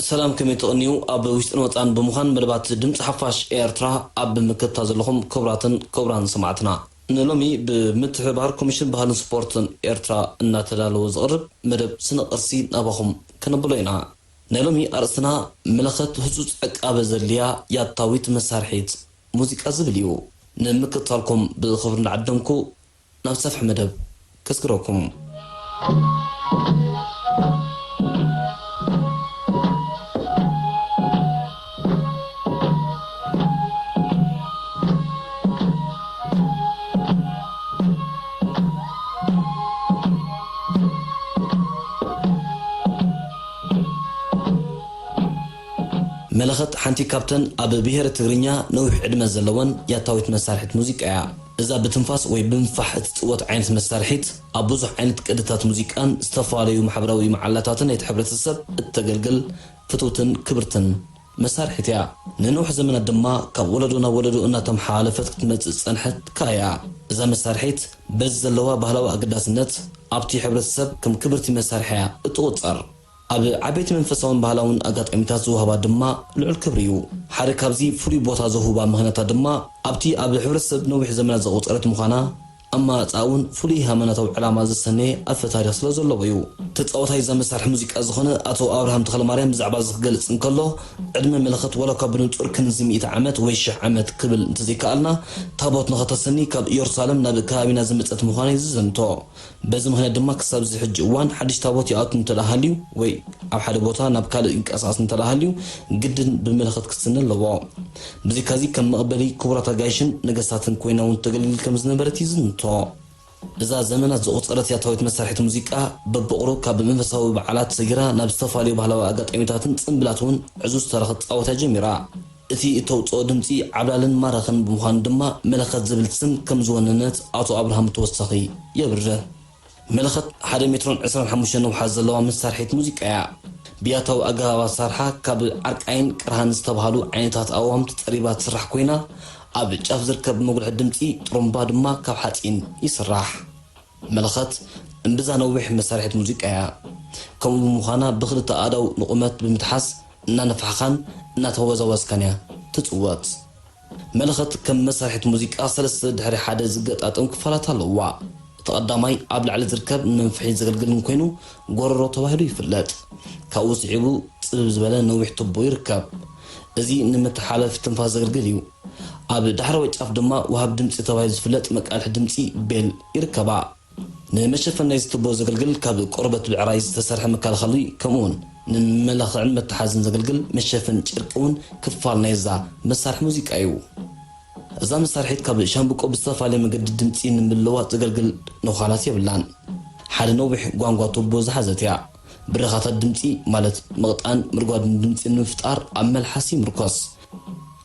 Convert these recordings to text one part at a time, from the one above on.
ሰላም፣ ከመይ ትቕንዩ? ኣብ ውሽጥን ወጻን ብምዃን መደባት ድምጺ ሓፋሽ ኤርትራ ኣብ ምክትታ ዘለኹም ክቡራትን ክቡራን ሰማዕትና፣ ንሎሚ ብምትሕብባር ኮሚሽን ባህልን ስፖርትን ኤርትራ እናተዳለወ ዝቕርብ መደብ ስነ ቅርሲ ናባኹም ከነብሎ ኢና። ናይ ሎሚ ኣርእስትና መለኸት ህጹጽ ዕቃበ ዘድልያ ያታዊት መሳርሒት ሙዚቃ ዝብል እዩ። ንምክትታልኩም ብኽብሪ እናዓደምኩ፣ ናብ ሰፍሒ መደብ ከስግረኩም። መለኸት ሓንቲ ካብተን ኣብ ብሄረ ትግርኛ ነዊሕ ዕድመ ዘለወን ያታዊት መሳርሒት ሙዚቃ እያ። እዛ ብትንፋስ ወይ ብምፋሕ እትጽወት ዓይነት መሳርሒት፣ ኣብ ብዙሕ ዓይነት ቅድታት ሙዚቃን ዝተፈላለዩ ማሕበራዊ መዓላታትን ናይቲ ሕብረተሰብ እተገልግል ፍትውትን ክብርትን መሳርሒት እያ። ንነዊሕ ዘመናት ድማ ካብ ወለዶ ናብ ወለዶ እናተመሓላለፈት ክትመጽእ ዝጸንሐት ከኣ እያ። እዛ መሳርሒት በዚ ዘለዋ ባህላዊ ኣገዳስነት፣ ኣብቲ ሕብረተሰብ ከም ክብርቲ መሳርሒ እያ እትቑጸር። ኣብ ዓበይቲ መንፈሳውን ባህላውን ኣጋጣሚታት ዝወሃባ ድማ ልዑል ክብሪ እዩ። ሓደ ካብዚ ፍሉይ ቦታ ዝህባ ምኽንያታት ድማ ኣብቲ ኣብ ሕብረተሰብ ነዊሕ ዘመናት ዘቑጸረት ምዃና፣ ኣመራጽኣ እውን ፍሉይ ሃይማኖታዊ ዕላማ ዘሰነየ ኣፈ ታሪኽ ስለ ዘለዎ እዩ። ተጻዋታይ እዛ መሳርሒ ሙዚቃ ዝኾነ ኣቶ ኣብርሃም ተኽለማርያም ብዛዕባ እዚ ክገልጽ እንከሎ፣ ዕድመ መለኸት ዋላ እኳ ብንጹር ክንዚ ሚእቲ ዓመት ወይ ሽሕ ዓመት ክብል እንተዘይከኣልና፣ ታቦት ንኸተስኒ ካብ ኢየሩሳሌም ናብ ከባቢና ዝመጸት ምዃና እዩ ዝዝንቶ። በዚ ምኽንያት ድማ ክሳብ እዚ ሕጂ እዋን ሓድሽ ታቦት ይኣቱ እንተ ደኣ ሃልዩ ወይ ኣብ ሓደ ቦታ ናብ ካልእ ይንቀሳቐስ እንተ ደኣ ሃልዩ ግድን ብመለኸት ክትስነ ኣለዎ። ብዘይካዚ ከም መቐበሊ ክቡራት ኣጋይሽን ነገስታትን ኮይና እውን ተገልግል ከም ዝነበረት ይዝንቶ። እዛ ዘመናት ዘቑጸረት ያታዊት መሳርሒት ሙዚቃ በብቑሩብ ካብ መንፈሳዊ በዓላት ሰጊራ ናብ ዝተፈላለዩ ባህላዊ ኣጋጣሚታትን ጽምብላት እውን ዕዙዝ ተራ ክትጻወት እያ ጀሚራ። እቲ እተውጽኦ ድምጺ ዓብላልን ማራኽን ብምዃኑ ድማ መለኸት ዝብል ስም ከም ዝወነነት ኣቶ ኣብርሃም ተወሳኺ የብርህ። መለኸት ሓደ ሜትሮን ዕስራን ሓሙሽተን ነውሓት ዘለዋ መሳርሒት ሙዚቃ እያ። ብያታዊ ኣገባብ ኣሰራርሓ ካብ ዓርቃይን ቅርሃን ዝተባህሉ ዓይነታት ኣእዋም ተጸሪባ ትስራሕ ኮይና፣ ኣብ ጫፍ ዝርከብ መጉልሒ ድምጺ ጥሩምባ ድማ ካብ ሓጺን ይስራሕ። መለኸት እምብዛ ነዊሕ መሳርሒት ሙዚቃ እያ። ከምኡ ብምዃና ብኽልተ ኣእዳው ንቑመት ብምትሓዝ እናነፋሕኻን እናተወዛወዝካን እያ ትጽወት። መለኸት ከም መሳርሒት ሙዚቃ ሰለስተ ድሕሪ ሓደ ዝገጣጠም ክፋላት ኣለዋ። እቲ ቀዳማይ ኣብ ላዕሊ ዝርከብ ንመንፍሒ ዘገልግል እንኮይኑ ጎረሮ ተባሂሉ ይፍለጥ። ካብኡ ስዒቡ ጽብብ ዝበለ ነዊሕ ቱቦ ይርከብ። እዚ ንመተሓላለፊ ትንፋስ ዘገልግል እዩ። ኣብ ዳሕረዋይ ጫፍ ድማ ወሃብ ድምጺ ተባሂሉ ዝፍለጥ መቃልሒ ድምጺ ቤል ይርከባ። ንመሸፈን ናይዚ ቱቦ ዘገልግል ካብ ቆርበት ብዕራይ ዝተሰርሐ መከላኸሊ፣ ከምኡውን ንመለኽዕን መተሓዝን ዘገልግል መሸፈን ጨርቂ እውን ክፋል ናይዛ መሳርሒ ሙዚቃ እዩ። እዛ መሳርሒት ካብ ሻምብቆ ብዝተፈላለየ መገዲ ድምጺ ንምልዋጥ ዘገልግል ነዃላት የብላን። ሓደ ነዊሕ ጓንጓ ቱቦ ዝሓዘት እያ። ብረኻታት ድምጺ፣ ማለት ምቕጣን ምርጓድን ድምጺ ንምፍጣር ኣብ መልሓስ ይምርኮስ።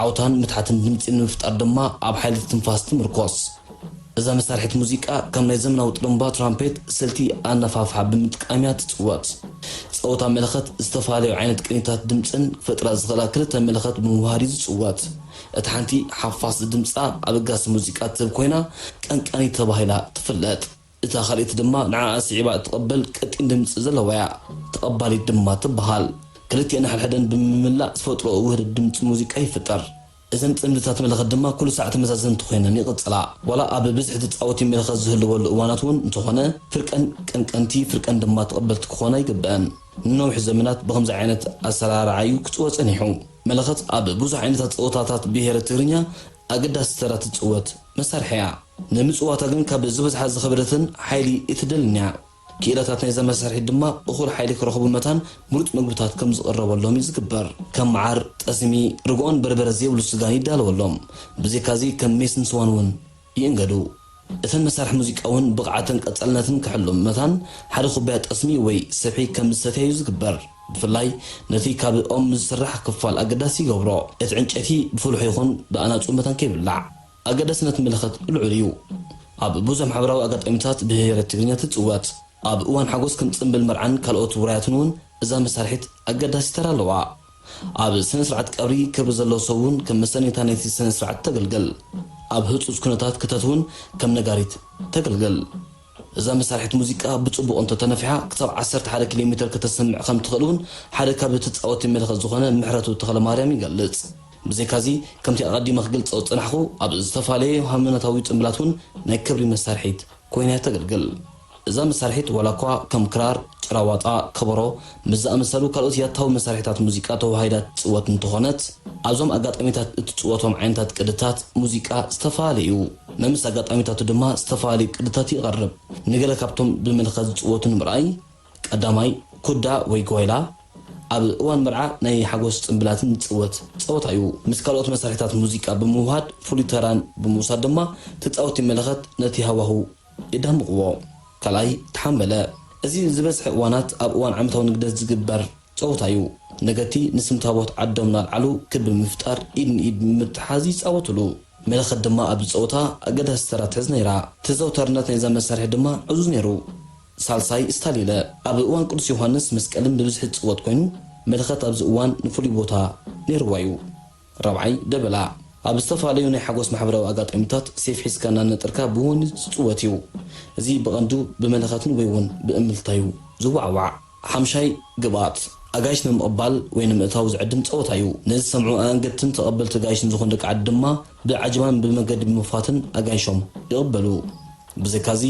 ዓውታን ምትሓትን ድምጺ ንምፍጣር ድማ ኣብ ሓይሊ ትንፋስ ትምርኮስ። እዛ መሳርሒት ሙዚቃ ከም ናይ ዘመናዊ ጥሩምባ፣ ትራምፔት፣ ስልቲ ኣነፋፍሓ ብምጥቃም እያ ትጽወት። ጸወታ መለኸት ዝተፈላለዩ ዓይነት ቅኒታት ድምጽን ክፈጥራ ዝኽእላ ክልተ መለኸት ብምውሃድ እዩ ዝጽወት። እታ ሓንቲ ሓፋስ ድምጻ ኣበጋሲ ሙዚቃ ትህብ ኮይና፣ ቀንቃኒት ተባሂላ ትፍለጥ። እታ ካልኣይቲ ድማ ንዓኣ ስዒባ እትቕበል ቀጢን ድምጺ ዘለዋ እያ። ተቐባሊት ድማ ትበሃል። ክልቲኤን ሓድሕደን ብምምላእ ዝፈጥሮ ውህደት ድምጺ ሙዚቃ ይፍጠር። እዘን ጽምድታት መለኸት ድማ ኩሉ ሳዕ ተመዛዘንቲ ኮይነን ይቕጽላ። ዋላ ኣብ ብዝሒ ተጻወቲ መለኸት ዝህልወሉ እዋናት እውን እንተኾነ፣ ፍርቀን ቀንቀንቲ፣ ፍርቀን ድማ ተቐበልቲ ክኾና ኣይግበአን። ንነዊሕ ዘመናት ብኸምዚ ዓይነት ኣሰራርዓ እዩ ክጽወት ጸኒሑ። መለኸት ኣብ ብዙሕ ዓይነታት ጸወታታት ብሄረ ትግርኛ ኣገዳሲ ተራ ትጽወት መሳርሒ እያ። ንምጽዋታ ግን ካብ ዝበዝሓ ዝኸበደትን ሓይሊ እትደልን እያ። ክኢላታት ናይዛ መሳርሒት ድማ እኹል ሓይሊ ክረኽቡ መታን ምሩጽ መግብታት ከም ዝቕረበሎም እዩ ዝግበር። ከም መዓር፣ ጠስሚ፣ ርግኦን በርበረ ዘይብሉ ስጋን ይዳለወሎም። ብዘይካዚ ከም ሜስን ስዋን እውን ይእንገዱ። እተን መሳርሒ ሙዚቃ እውን ብቕዓተን ቀጻልነትን ክሕሉ መታን ሓደ ኩባያ ጠስሚ ወይ ሰብሒ ከም ዝሰትያ እዩ ዝግበር። ብፍላይ ነቲ ካብ ኦም ዝስራሕ ክፋል ኣገዳሲ ይገብሮ። እቲ ዕንጨይቲ ብፍልሑ ይኹን ብኣናጹ መታን ከይብላዕ። ኣገዳስነት መለኸት ልዑል እዩ። ኣብ ብዙሕ ማሕበራዊ ኣጋጣሚታት ብሄረ ትግርኛ ትጽወት። ኣብ እዋን ሓጎስ ከም ጽምብል መርዓን ካልኦት ውራያትን እውን እዛ መሳርሒት ኣገዳሲ ተራ ኣለዋ። ኣብ ስነ ስርዓት ቀብሪ ክብሪ ዘለዎ ሰብ እውን ከም መሰነይታ ናይቲ ስነ ስርዓት ተገልግል። ኣብ ህጹጽ ኩነታት ክተት እውን ከም ነጋሪት ተገልግል። እዛ መሳርሒት ሙዚቃ ብጽቡቕ እንተተነፊሓ ክሳብ ዓሰርተ ሓደ ኪሎ ሜተር ከተስምዕ ከም ትኽእል እውን ሓደ ካብ ተጻወቲ መለኸት ዝኾነ ምሕረቱ ተኽለማርያም ይገልጽ። ብዘይካዚ ከምቲ ኣቐዲመ ክገልጾ ዝጸናሕኩ ኣብ ዝተፈላለዩ ሃይማኖታዊ ጽምብላት እውን ናይ ክብሪ መሳርሒት ኮይና እያ ተገልግል። እዛ መሳርሒት ዋላ እኳ ከም ክራር፣ ጭራዋጣ፣ ከበሮ ምስ ዝኣመሰሉ ካልኦት ያታዊ መሳርሒታት ሙዚቃ ተዋሃሂዳ ትጽወት እንተኾነት፣ ኣብዞም ኣጋጣሚታት እትጽወቶም ዓይነታት ቅድታት ሙዚቃ ዝተፈላለዩ እዩ። ነምስ ኣጋጣሚታቱ ድማ ዝተፈላለዩ ቅድታት ይቐርብ። ንገለ ካብቶም ብመለኸት ዝጽወቱ ንምርኣይ፣ ቀዳማይ፣ ኩዳ ወይ ጓይላ፣ ኣብ እዋን መርዓ ናይ ሓጎስ ጽምብላትን ዝጽወት ጸወታ እዩ። ምስ ካልኦት መሳርሒታት ሙዚቃ ብምውሃድ ፍሉይ ተራን ብምውሳድ ድማ ተጻወቲ መለኸት ነቲ ሃዋህው የዳምቕዎ። ካልኣይ፣ ተሓመለ። እዚ ዝበዝሐ እዋናት ኣብ እዋን ዓመታዊ ንግደት ዝግበር ጸወታ እዩ። ነገድቲ ንስም ታቦት ዓዶም እናልዓሉ ክቢ ብምፍጣር ኢድ ንኢድ ብምትሓዝ ይጻወቱሉ። መለኸት ድማ ኣብዚ ጸወታ ኣገዳሲ ተራ ትሕዝ ነይራ። ተዘውታርነት ናይዛ መሳርሒ ድማ ዕዙዝ ነይሩ። ሳልሳይ፣ ስታሊለ። ኣብ እዋን ቅዱስ ዮሃንስ መስቀልን ብብዝሒ ዝጽወት ኮይኑ፣ መለኸት ኣብዚ እዋን ንፍሉይ ቦታ ነይርዋ እዩ። ራብዓይ፣ ደበላ። ኣብ ዝተፈላለዩ ናይ ሓጎስ ማሕበራዊ ኣጋጣሚታት ሴፍ ሒዝካ እናነጠርካ ብወኒ ዝጽወት እዩ። እዚ ብቐንዱ ብመለኸትን ወይ እውን ብእምልታ እዩ ዝዋዕዋዕ። ሓምሻይ፣ ግብኣት። ኣጋይሽ ንምቕባል ወይ ንምእታው ዝዕድም ጸወታ እዩ። ንዝሰምዑ ኣኣንገድትን ተቐበልቲ ኣጋይሽን ዝኾኑ ደቂ ዓዲ ድማ ብዓጀባን ብመገዲ ብምኽፋትን ኣጋይሾም ይቕበሉ። ብዘይካዚ፣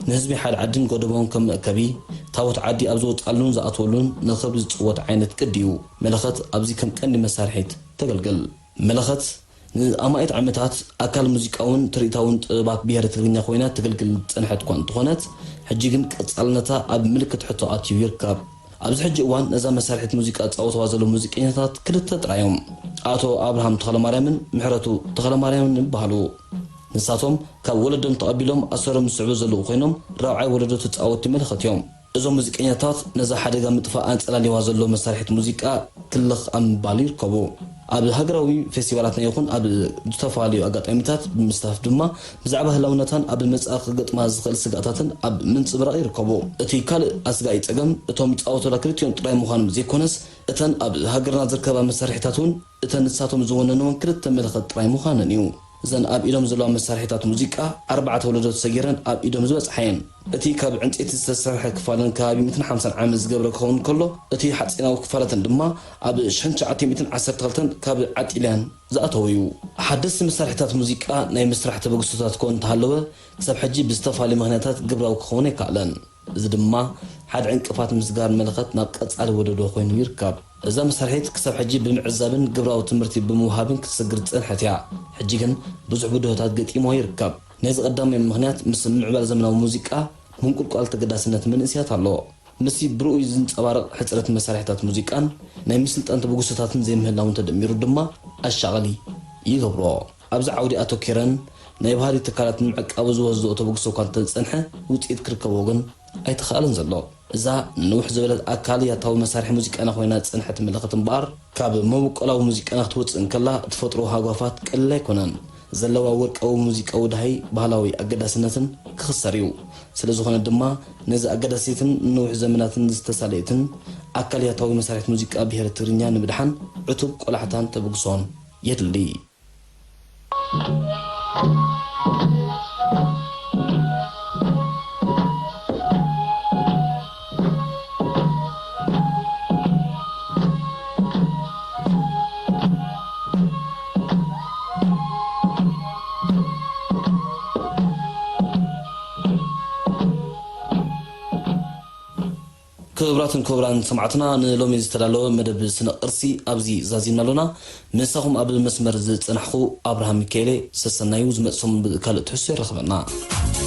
ንህዝቢ ሓደ ዓድን ጎደቦን ከም መእከቢ፣ ታቦት ዓዲ ኣብ ዝወጽኣሉን ዝኣትወሉን ንኽብሪ ዝጽወት ዓይነት ቅዲ እዩ። መለኸት ኣብዚ ከም ቀንዲ መሳርሒት ተገልግል። መለኸት ንኣማኢት ዓመታት ኣካል ሙዚቃውን ትርኢታውን ጥበባት ብሄረ ትግርኛ ኮይና ተገልግል ዝጸንሐት እኳ እንተኾነት፣ ሕጂ ግን ቀጻልነታ ኣብ ምልክት ሕቶ ኣትዩ ይርከብ። ኣብዚ ሕጂ እዋን ነዛ መሳርሒት ሙዚቃ ዝጻወትዋ ዘለዉ ሙዚቀኛታት ክልተ ጥራይ እዮም። ኣቶ ኣብርሃም ተኽለማርያምን ምሕረቱ ተኽለማርያምን ይበሃሉ። ንሳቶም ካብ ወለዶም ተቐቢሎም ኣሰሮም ዝስዕቡ ዘለዉ ኮይኖም፣ ራብዓይ ወለዶ ተጻወትቲ መለኸት እዮም። እዞም ሙዚቀኛታት ነዛ ሓደጋ ምጥፋእ ኣንጸላልዋ ዘሎ መሳርሒት ሙዚቃ ክልኽ ኣብ ምባል ይርከቡ። ኣብ ሃገራዊ ፌስቲቫላትና ይኹን ኣብ ዝተፈላለዩ ኣጋጣሚታት ብምስታፍ ድማ ብዛዕባ ህላውነታን ኣብ መጻኢ ክገጥማ ዝኽእል ስግኣታትን ኣብ ምንጽብራቕ ይርከቡ። እቲ ካልእ ኣስጋኢ ጸገም እቶም ዝጻወቱላ ክልቲኦም ጥራይ ምዃኖም ዘይኮነስ፣ እተን ኣብ ሃገርና ዝርከባ መሳርሒታት እውን እተን ንሳቶም ዝወነንወን ክልተ መለኸት ጥራይ ምዃነን እዩ። እዘን ኣብ ኢዶም ዘለዋ መሳርሒታት ሙዚቃ ኣርባዕተ ወለዶ ተሰጊረን ኣብ ኢዶም ዝበጽሓ እየን። እቲ ካብ ዕንጨይቲ ዝተሰርሐ ክፋለን ከባቢ ሚእትን ሓምሳን ዓመት ዝገብረ ክኸውን ከሎ፣ እቲ ሓጺናዊ ክፋላተን ድማ ኣብ ሽሕን ትሽዓተ ሚእትን ዓሰርተ ክልተን ካብ ዓጢልያን ዝኣተወ እዩ። ሓደስቲ መሳርሒታት ሙዚቃ ናይ ምስራሕ ተበግሶታት እኳ እንተሃለወ፣ ክሳብ ሕጂ ብዝተፈላለየ ምኽንያታት ግብራዊ ክኸውን ኣይከኣለን። እዚ ድማ ሓደ ዕንቅፋት ምስጋር መለኸት ናብ ቀጻሊ ወለዶ ኮይኑ ይርከብ። እዛ መሳርሒት ክሳብ ሕጂ ብምዕዛብን ግብራዊ ትምህርቲ ብምውሃብን ክትስግር ዝጸንሐት እያ። ሕጂ ግን ብዙሕ ብድሆታት ገጢምዋ ይርከብ። ናይዚ ቀዳማይ ምኽንያት ምስ ምዕባል ዘመናዊ ሙዚቃ ምንቁልቋል ተገዳስነት መንእሰያት ኣሎ። ምስቲ ብርኡይ ዝንጸባረቕ ሕጽረት መሳርሒታት ሙዚቃን ናይ ምስልጣን ተበግሶታትን ዘይምህላውን ተደሚሩ ድማ ኣሻቓሊ ይገብሮ። ኣብዚ ዓውዲ ኣተኲረን ናይ ባህሊ ትካላት ንምዕቃቡ ዝወስድኦ ተበግሶ እኳ እንተዝጸንሐ፣ ውጽኢት ክርከቦ ግን ኣይተኻእለን ዘሎ። እዛ ንንውሕ ዝበለት ኣካል ያታዊ መሳርሒ ሙዚቃና ኮይና ዝጸንሐት መለኸት እምበኣር፣ ካብ መበቆላዊ ሙዚቃና ክትወጽእ እንከላ እትፈጥሮ ሃጓፋት ቀሊል ኣይኮነን። ዘለዋ ወርቃዊ ሙዚቃዊ ደሃይ ባህላዊ ኣገዳስነትን ክኽሰር እዩ። ስለ ዝኾነ ድማ ነዚ ኣገዳሲትን ንነዊሕ ዘመናትን ዝተሳለየትን ኣካል ያታዊ መሳርሒት ሙዚቃ ብሄረ ትግርኛ ንምድሓን ዕቱብ ቆላሕታን ተበግሶን የድሊ። ክቡራትን ክቡራን ሰማዕትና፣ ንሎሚ ዝተዳለወ መደብ ስነ ቅርሲ ኣብዚ ዛዚምና ኣሎና። ምሳኹም ኣብ መስመር ዝጸናሕኩ ኣብርሃም ሚካኤለ ሰሰናዩ። ዝመጽእ ሰሙን ብካልእ ትሕዝቶ የራኽበና።